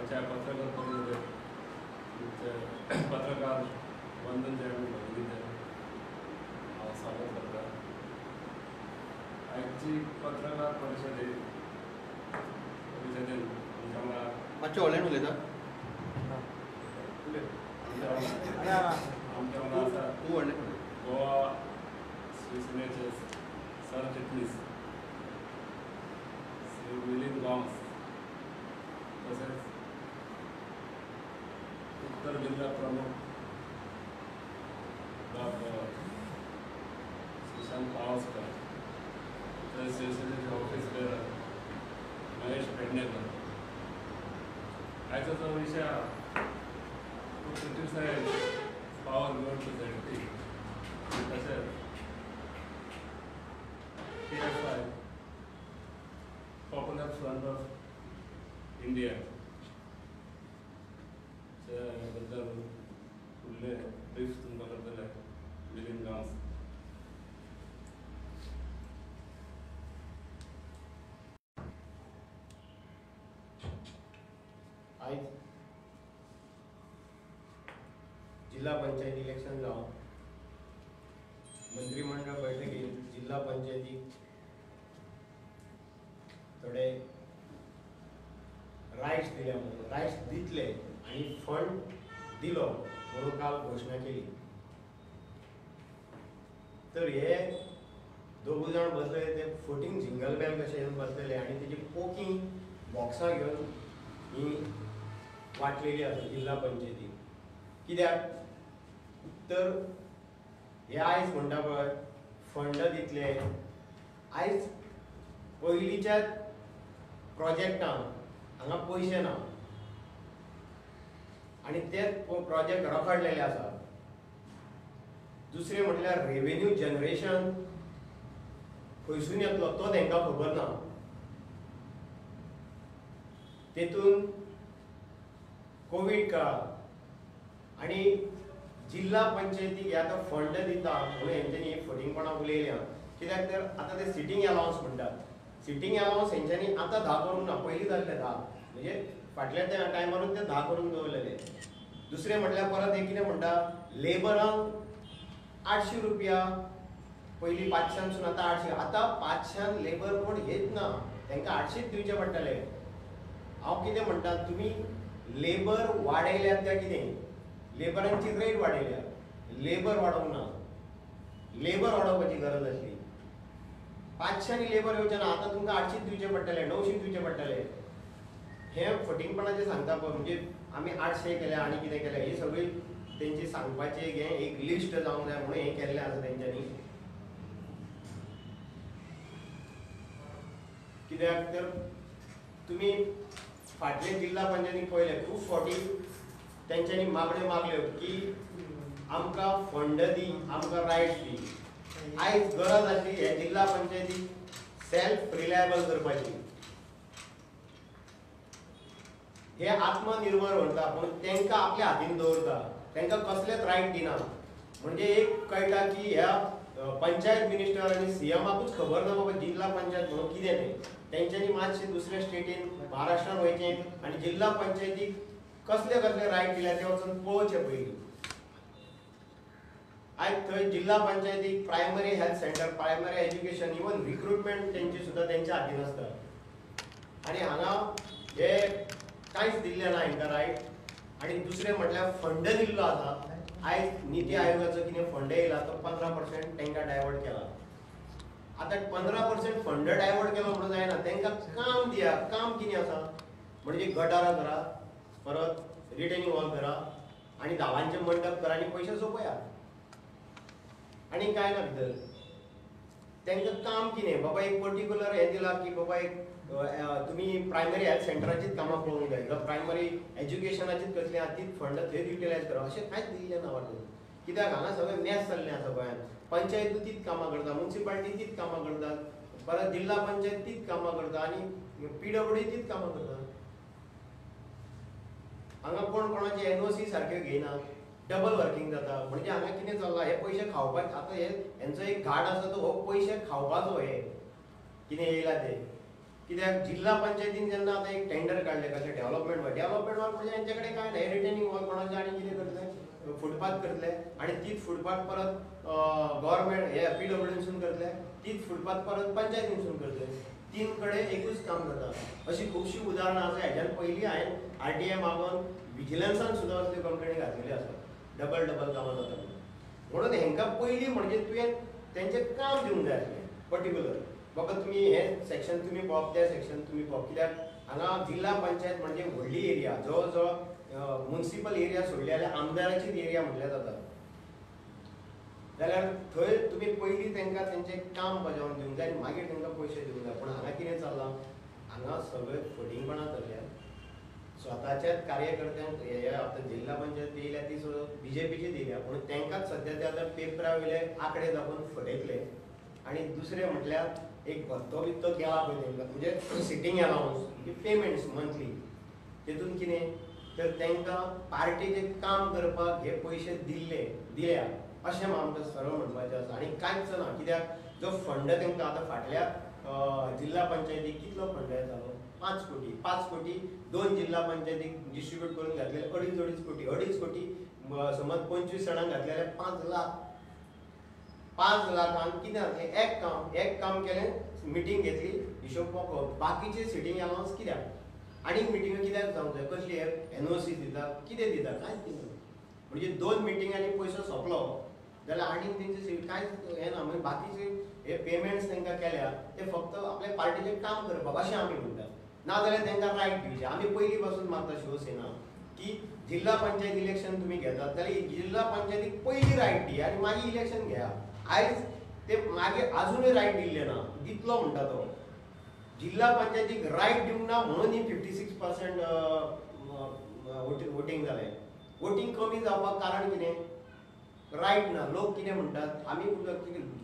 आयच्या पत्रकार परिशदेक तुमचे पत्रकार बंधूंचे आनी भगिनींचें हांव स्वागत करता. आयची पत्रकार परिशदेन आमच्या वांगडा मातशें व्हडल्यान उलयता. आमच्या वांगडा आसा तूं व्हडल्यान उलय. गोवा शिवसेनेचे सरचिटणीस श्री मिलिंद गांवस, तसेच उत्तर जिल्हा प्रमुख डॉक्टर सुशांत पावसकर, तसेच शिवसेनेचे ऑफिस बेरर महेश पेडणेकर. आयचो जो विशय आहा तो criticise power given to ZP, तशेंच PFI Popular Front of India बद्दल फुडले ब्रीफ तुमकां करतले मिलिंद गांवस. आयज जिल्हा पंचायत इलेक्शन जावन मंत्रिमंडळ बैठकीत जिल्हा पंचायतीक थोडे रायट्स दिल्या म्हणून रायट्स दितले आनी फंड दिलो म्हणून काल घोशणा केली. तर हे दोगूय जाण बसलेले ते फटींग जिंगल बेल कशे येवन बसलेले आनी तेजी पोकी बॉक्सां घेवन ही वांटलेली आसा जिल्हा पंचायतीक. कित्याक तर हे आयज म्हणटा पळय फंड दितले. आयज पयलींच्या प्रोजेक्टांक हांगा पयशे ना आनी ते प्रोजेक्ट रखडलेले आसा. दुसरें म्हटल्यार रेवेन्यू जनरेशन खंयसून येतलो तो तांकां खबर ना. तेतून कोवीड काळ आनी जिल्हा पंचायतीक हे आतां फंड दिता म्हणून हेंच्यांनी फटींगपणां उलयल्या. कित्याक तर आतां ते सिटींग अलावन्स म्हणटात. सिटींग अलावन्स हेंच्यांनी आतां 10 करूंक ना, पयलीं जाल्ले 10, म्हणजे फाटल्या त्या टायमारूच ते 10 करून दवरलेले. दुसरें म्हटल्यार परत हे कितें म्हणटा लेबरांक 800 रुपया, पयलीं 500 आतां 800. आतां 500 लेबर कोण घेत ना, तांकां 800 दिवचे पडटले. हांव कितें म्हणटा, तुमी लेबर वाडयल्यात काय कितें? लेबरांची रेट वाडयल्या, लेबर वाडोवंक ना. लेबर वाडोवपाची गरज आसली. 500 लेबर येवचे ना, आतां तुमकां 800 दिवचे पडटले, 900 दिवचे पडटले. हे फटींगपणाचें सांगता पळय, म्हणजे आमी 800 केल्या आनी कितें केलें, ही सगळी तेंची सांगपाची हें एक लिस्ट जावंक जाय म्हणून हें केल्लें आसा तेंच्यांनी. कित्याक तर तुमी फाटले जिल्हा पंचायतीक पळयलें खूब फावटी तेंच्यांनी मागण्यो मागल्यो की आमकां फंड दी, आमकां रायट्स दी. आयज गरज आसली हे जिल्हा पंचायतीक सेल्फ रिलायबल करपाची. हे आत्मनिर्भर म्हणटा पूण तांकां आपल्या हातीन दवरता, तांकां कसलेच रायट दिना. म्हणजे एक कळटा की ह्या पंचायत मिनिस्टर आनी सीएमाकूच खबर ना बाबा जिल्हा पंचायत म्हणून कितें तें. तेंच्यांनी मातशें दुसऱ्या स्टेटीन महाराष्ट्रान वयचें आनी जिल्हा पंचायतीक कसले कसले रायट दिल्या ते वचून पळोवचें पयलीं. आयज थंय जिल्हा पंचायतीक primary health centre, primary education, even recruitment तेंची सुद्दां तेंच्या हातीन आसता. आनी हांगा हे कांयच दिल्लें ना हेंकां रायट. आनी दुसरें म्हटल्यार फंड दिल्लो आसा. आयज निती आयोगाचो कितें फंड येयला तो 15% तांकां डायवर्ट केला. आतां 15% फंड डायवर्ट केलो म्हणून जायना, तांकां काम दिया. काम कितें आसा म्हणजे गटारां करा, परत रिटेनिंग वॉल करा आनी धावांचे मंडप करा आनी पयशे सोंपया आनी कांय ना भितर. तांकां काम कितें बाबा एक पर्टिक्युलर हें दिलां की बाबा एक तुमी प्रायमरी हेल्थ सेंटराचीच कामां पळोवंक जाय, प्रायमरी एज्युकेशनाचीच कसली आहा तीच फंड थंय युटिलायज करा, अशें कांयच दिल्लें ना वाटून. कित्याक हांगा सगळें मॅस जाल्लें आसा गोंयांत. पंचायतूय तीच कामां करता, मुन्सिपालिटी तीच कामां करतात, परत जिल्हा पंचायत तीच कामां करता आनी पीडब्ल्यूडी तीच कामां करता. हांगा कोण कोणाची एनओसी सारक्यो घेयना, डबल वर्किंग जाता. म्हणजे हांगा कितें चल्लां, हे पयशे खावपाक आतां हे हेंचो एक घाट आसा तो हो पयशे खावपाचो. हे कितें येयला ते कित्याक जिल्हा पंचायतीन जेन्ना आतां एक टेंडर काडलें कशें डेव्हलपमेंट वर्क, डेव्हलपमेंट वर्क म्हणजे हेंचे कडेन कांय ना, रिटेनिंग वॉल कोणाचें आनी कितें करतले, फुटपाथ करतले आनी तीच फुटपाथ परत गव्हर्मेंट हे पीडब्ल्यूडीनसून करतले, तीच फुटपाथ परत पंचायतीनसून करतले, तीन कडेन एकूच काम जाता. अशीं खुबशीं उदाहरणां आसा. हेज्यान पयलीं हांवें आरटीआय मागून विजिलन्सान सुद्दां असल्यो कंप्लेनी घातलेल्यो आसा, डबल डबल कामां जाता म्हणून. हेंकां पयलीं म्हणजे तुवें तेंचें काम दिवंक जाय आसलें पर्टिक्युलर, बाबा तुमी हें सेक्शन तुमी पळोवप, तें सेक्शन तुमी पळोवप. कित्याक हांगा जिल्हा पंचायत म्हणजे व्हडली एरिया, जवळ जवळ मुन्सिपल एरिया सोडली जाल्यार आमदाराचीच एरिया म्हटल्यार जाता. जाल्यार थंय तुमी पयलीं तांकां तेंचें काम बजावन दिवंक जाय आनी मागीर तांकां पयशे दिवंक जाय. पूण हांगा कितें चल्लां, हांगा सगळें फटींगपणां चल्ल्या. स्वताच्याच कार्यकर्त्यांक हे आतां जिल्हा पंचायत येयल्या ती सुद्दां बीजेपीचीच येयल्या, पूण तांकांच सद्या ते आतां पेपरा वयले आंकडे दाखोवन फटयतले. आनी दुसरें म्हटल्यार एक भत्तो बित्तो केला पळय तांकां, म्हणजे सिटींग अलावन्स म्हणजे पेमेंट्स मंथली, तेतून कितें तर तांकां पार्टीचें काम करपाक हे पयशे दिल्या अशें आमकां सरळ म्हणपाचें आसा. आनी कांयच ना, कित्याक जो फंड तांकां आतां फाटल्या जिल्हा पंचायतीक कितलो फंड येतालो, 5 कोटी, 5 कोटी 2 जिल्हा पंचायतीक डिस्ट्रीब्यूट करून घातलेले 2.5 2.5 कोटी, 2.5 कोटी समज 25 जाणांक घातलेले 5 लाख, 5 लाखांक कितें जातलें, एक काम, एक काम केलें, मिटींग घेतली, हिशोब मोकळो. बाकीचे सिटींग अलावन्स कित्याक, आनीक मिटिंगो कित्याक जावंक जाय, कसली एनओसी दिता, कितें दिता, कांयच दिना. म्हणजे 2 मिटिंगांनी पयसो सोंपलो जाल्यार आनीक तेंचे कांयच हें ना. मागीर बाकीचे हे पेमेंट्स तांकां केल्या ते फक्त आपल्या पार्टीचें काम करपाक अशें आमी म्हणटात. ना जाल्यार तांकां रायट दिवचें. आमी पयलीं पासून मागता शिवसेना की जिल्हा पंचायत इलेक्शन तुमी घेतात जाल्यार जिल्हा पंचायतीक पयलीं रायट दिया आनी मागीर इलेक्शन घेया. आयज ते मागीर आजुनूय रायट दिल्लें ना, दितलो म्हणटा तो. जिल्हा पंचायतीक रायट दिवंक ना म्हणून ही 56% वोटींग जालें. वोटींग कमी जावपाक कारण कितें, रायट ना. लोक कितें म्हणटात, आमी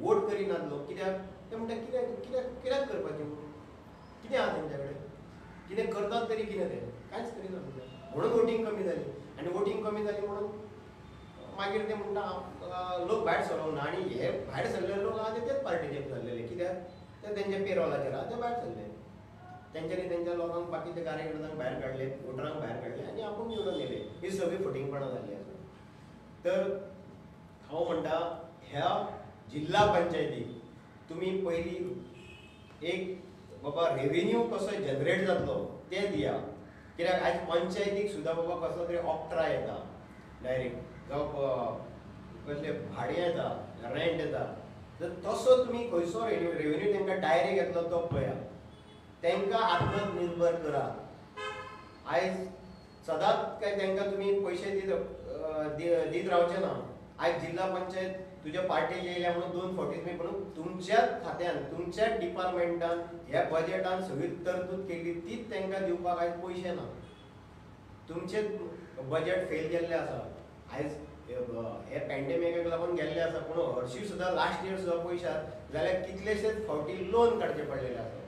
वोट करिनात लोक, कित्याक ते म्हणटात कित्याक कित्याक कित्याक करपाचें, कितें आहा तेंच्या कडेन, कितें करतात तरी कितें, ते कांयच करिना म्हणून वोटींग कमी जाली. आनी वोटींग कमी जाली म्हणून मागीर ते म्हणटा लोक भायर सरोंक ना. आनी हे भायर सरलेले लोक आहा ते तेच पार्टीचे जाल्लेले, कित्याक ते तेंच्या पेरोलाचेर आहा ते भायर सरले. तेंच्यांनी तेंच्या लोकांक बाकीच्या कार्यकर्त्यांक भायर काडले, वोटरांक भायर काडले आनी आपूण निवडून येयले. ही सगळी फटींगपणां जाल्ली आसा. तर हांव म्हणटा ह्या जिल्हा पंचायतीक तुमी पयलीं एक बाबा रेवेन्यू कसो जनरेट जातलो तें दिया. कित्याक आयज पंचायतीक सुद्दां बाबा कसलो तरी ऑक्ट्रा येता डायरेक्ट, जावं कसलें भाडें येता, रेंट येता, तर तसो तुमी खंयसो रेवेन्यू तांकां डायरेक्ट येतलो तो पळया. तांकां आत्मनिर्भर करा. आयज सदांच काय तांकां तुमी पयशे दीत रावचे ना. आयज जिल्हा पंचायत तुज्या पार्टीक येयल्या म्हणून 2 फावटी तुमी म्हणून तुमच्याच खात्यान तुमच्याच डिपार्टमेंटान ह्या बजेटान सगळी तरतूद केल्ली तीच तांकां दिवपाक आयज पयशे ना. तुमचेच बजेट फेल गेल्लें आसा. आयज हे पॅन्डेमिकाक लागून गेल्ले आसा, पूण हरशीं सुद्दां लास्ट इयर सुद्दां पयशे जाल्यार कितलेशेच फावटी लोन काडचे पडलेले आसा.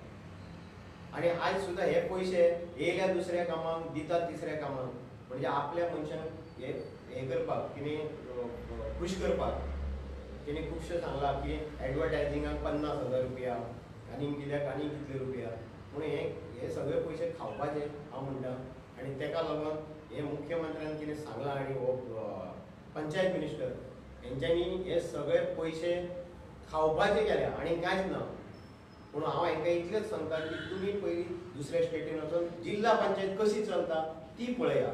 आनी आयज सुद्दां हे पयशे येयल्या दुसऱ्या कामाक दितात तिसऱ्या कामाक, म्हणजे आपल्या मनशांक हे हें करपाक कितें खूश करपाक. तेणी खुबशें सांगलां की एडवर्टायजिंगाक 50,000 रुपया आनी कित्याक आनी कितले रुपया, पूण हे हे सगळे पयशे खावपाचे हांव म्हणटा. आनी तेका लागून हे मुख्यमंत्र्यान कितें सांगलां आनी हो पंचायत मिनिस्टर हेंच्यांनी हे सगळे पयशे खावपाचे केल्या आनी कांयच ना. पूण हांव हेंकां इतलेंच सांगता की तुमी पयलीं दुसऱ्या स्टेटीन वचून जिल्हा पंचायत कशी चलता ती पळया.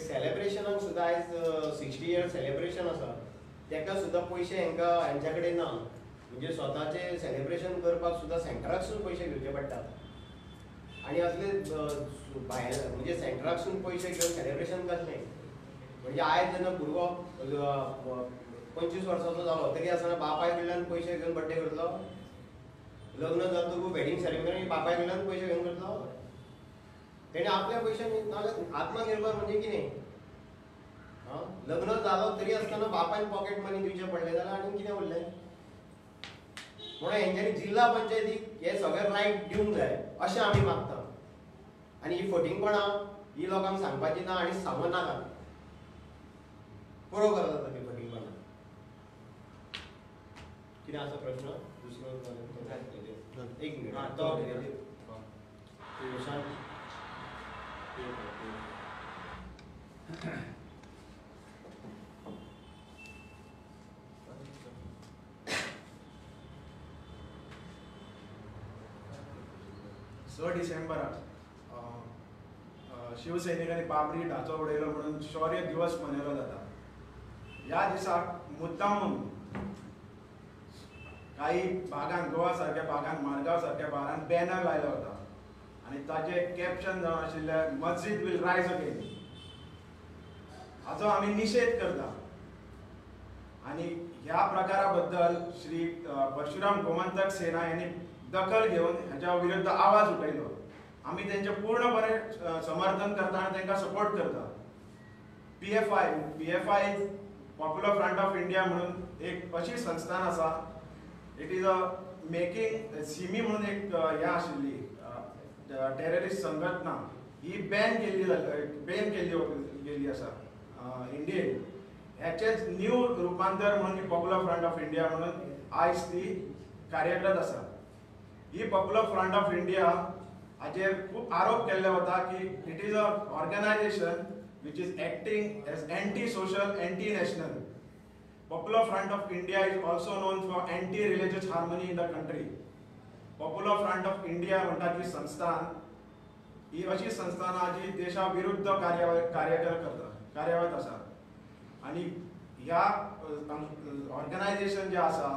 सेलेब्रेशनाक सुद्दां आयज 60 इयर सेलेब्रेशन आसा, तेका सुद्दां पयशे हेंकां हेंच्या कडेन ना. म्हणजे स्वताचें सेलेब्रेशन करपाक सुद्दां सेंटराकसून पयशे घेवचे पडटा. आनी असले भायर म्हणजे सेंटराकसून पयशे घेवन सेलेब्रेशन कसलें, म्हणजे आयज जेन्ना भुरगो 25 वर्साचो जालो तरी आसतना बापाय कडल्यान पयशे घेवन बड्डे करतलो, लग्न जातकूच वेडींग सेरेमनी बापाय कडल्यान पयशे घेवन करतलो. तेणे आपल्या पयशांनी नाजाल्यार आत्मनिर्भर म्हणजे कितें, लग्न जालो तरी आसतना बापायन पॉकेट मनी दिवचें पडलें जाल्यार आनी कितें उरलें. म्हणून हेंच्यांनी जिल्हा पंचायतीक हे सगळे रायट दिवंक जाय अशें आमी मागता. आनी ही फटींगपणां ही लोकांक सांगपाची ना आनी सांगू नाका. पुरो करता तुमी फटींगपणां. कितें आसा प्रश्न दुसरो? एक मिनट तो स डिसेंबराक शिवसैनिकांनी बाबरी ढाचो उडयलो म्हणून शौर्य दिवस मनयलो जाता. ह्या दिसाक मुद्दामून काही भागांत, गोवा सारक्या भागांत, मारगांव सारक्या भागांत बॅनर लायलो होता आनी ताचे कॅप्शन जावन आशिल्लें मस्जिद will rise again. हाचो आमी निशेध करता आनी ह्या प्रकारा बद्दल श्री परशुराम गोमंतक सेना यांनी दखल घेवन हाच्या विरुद्ध आवाज उठयलो. आमी तेंचे पूर्णपणे समर्थन करता आनी तांकां सपोर्ट करता. PFI Popular Front of India म्हणून एक अशी संस्थान आसा, it is a making SIMI म्हणून एक हें आशिल्ली टेररिस्ट संघटना, ही बॅन केल्ली गेल्ली आसा इंडियेन. ह्याचेच न्यू रुपांतर म्हणून ही पॉप्युलर फ्रंट ऑफ इंडिया म्हणून आयज ती कार्यरत आसा. ही पॉप्युलर फ्रंट ऑफ इंडिया हाचेर खूब आरोप केल्ले वता की it is a organisation which is acting as anti social, anti national. Popular Front of India is also known for anti religious harmony in the country. Popular Front of India म्हणटा ती संस्थान ही अशी संस्थान आहा जी देशा विरुद्ध कार्यरत आसा आनी ह्या ऑर्गनायझेशन जे आसा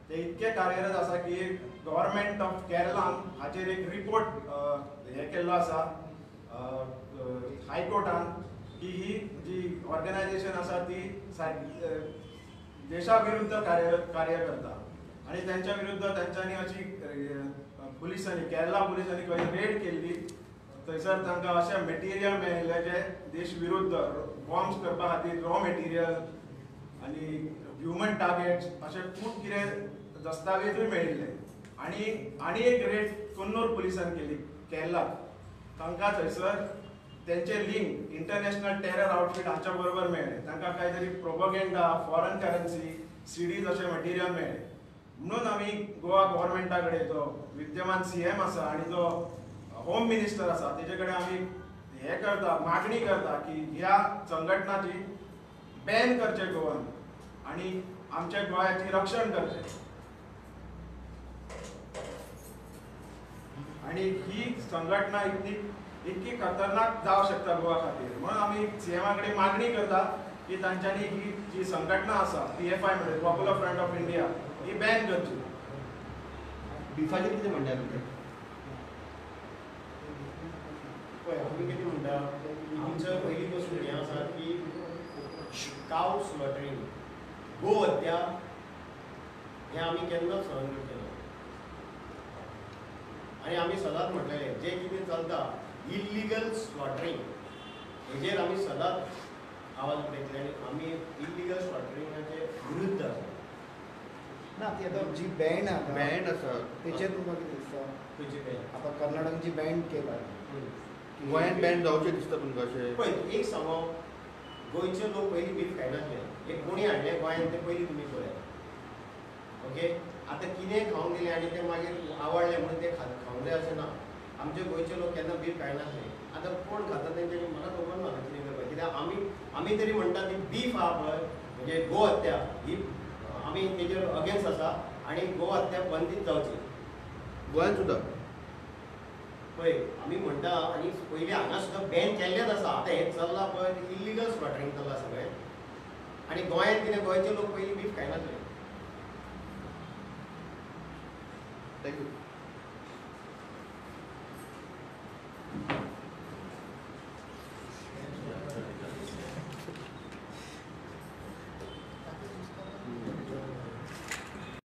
ते इतके कार्यरत आसा की गव्हर्मेंट ऑफ केरलान हाचेर एक रिपोर्ट हे केल्लो आसा हायकोर्टान की ही जी ऑर्गनायझेशन आसा ती देशा विरुद्ध कार्य करता आनी तेंच्या विरुद्ध तेंच्यांनी अशी पुलिसांनी, केरला पुलिसांनी खंय रेड केल्ली थंयसर तांकां अशें मटेरियल मेळिल्लें जें देश विरुद्ध बॉम्ब्स करपा खातीर रॉ मटेरियल आनी ह्युमन टार्गेट्स अशें खूब कितें दस्तावेजूय मेळिल्ले. आनी आनी एक रेड कन्नूर पुलिसान केली केरलाक, तांकां थंयसर तेंचे लिंक इंटरनॅशनल टेरर आउटफीट हांच्या बरोबर मेळ्ळें. तांकां कांय तरी प्रोपोगेंडा, फॉरन करन्सी, सीडीज अशें मटेरियल मेळ्ळें. म्हणून आमी गोवा गव्हर्मेंटा कडेन जो विद्यमान सीएम आसा आनी जो होम मिनिस्टर आसा तेजे कडेन आमी हें करता, मागणी करता की ह्या संघटनाची बॅन करचें गोवान आनी आमच्या गोंयाची रक्षण करचें. आनी ही संघटना इतकी खतरनाक जावंक शकता गोवा खातीर, म्हणून आमी सीएमा कडेन मागणी करता की तांच्यांनी ही जी संघटना आसा पीएफआय म्हणजे popular front of India he Ben करची. बिफाचेर कितें म्हणटा तुमी? पळय आमी कितें म्हणटा, आमचो पयलीं पसून हें आसा की काव स्लॉटरींग, गो हत्या हें आमी केन्नाच सहन करचे ना. आनी आमी सदांच म्हटलेलें जें कितें चलता इल्लिगल स्लॉटरींग हेजेर आमी सदांच आवाज उठयतले आनी आमी इल्लिगल स्लॉटरिंगाचे विरुद्ध आसा. ना ती आतां जी बँड आसा, बँड आसा तेचेर तुमकां कितें दिसता? खंयची बँड? आतां कर्नाटकान जी बँड केला गोंयांत बँड जावचें दिसता तुमकां अशें? पळय एक सांगो, गोंयचे लोक पयलीं बीफ खायनासले, एक कोणी हाडलें गोंयांत तें पयलीं तुमी पळयात. ओके, आतां कितें खावंक दिलें आनी तें मागीर आवडलें म्हणून तें खावंक जाय अशें ना. आमचे गोंयचे लोक केन्ना बीफ खायनासले, आतां कोण खाता तेंच्यांनी म्हाका खबर ना कितें करपाक. कित्याक आमी तरी म्हणटा ती बीफ आहा पळय म्हणजे गो हत्या ही आमी तेजेर अगेन्स्ट आसा आनी गो हत्या बंदीत जावची गोंयांत सुद्दां. पळय आमी म्हणटा आनी पयलीं हांगा सुद्दां बॅन केल्लेंच आसा. आतां हें चल्लां पळय इल्लिगल स्लॉटरींग चल्लां सगळें आनी गोंयांत कितें गोंयचे लोक पयलीं बीफ खायनासले. Thank you.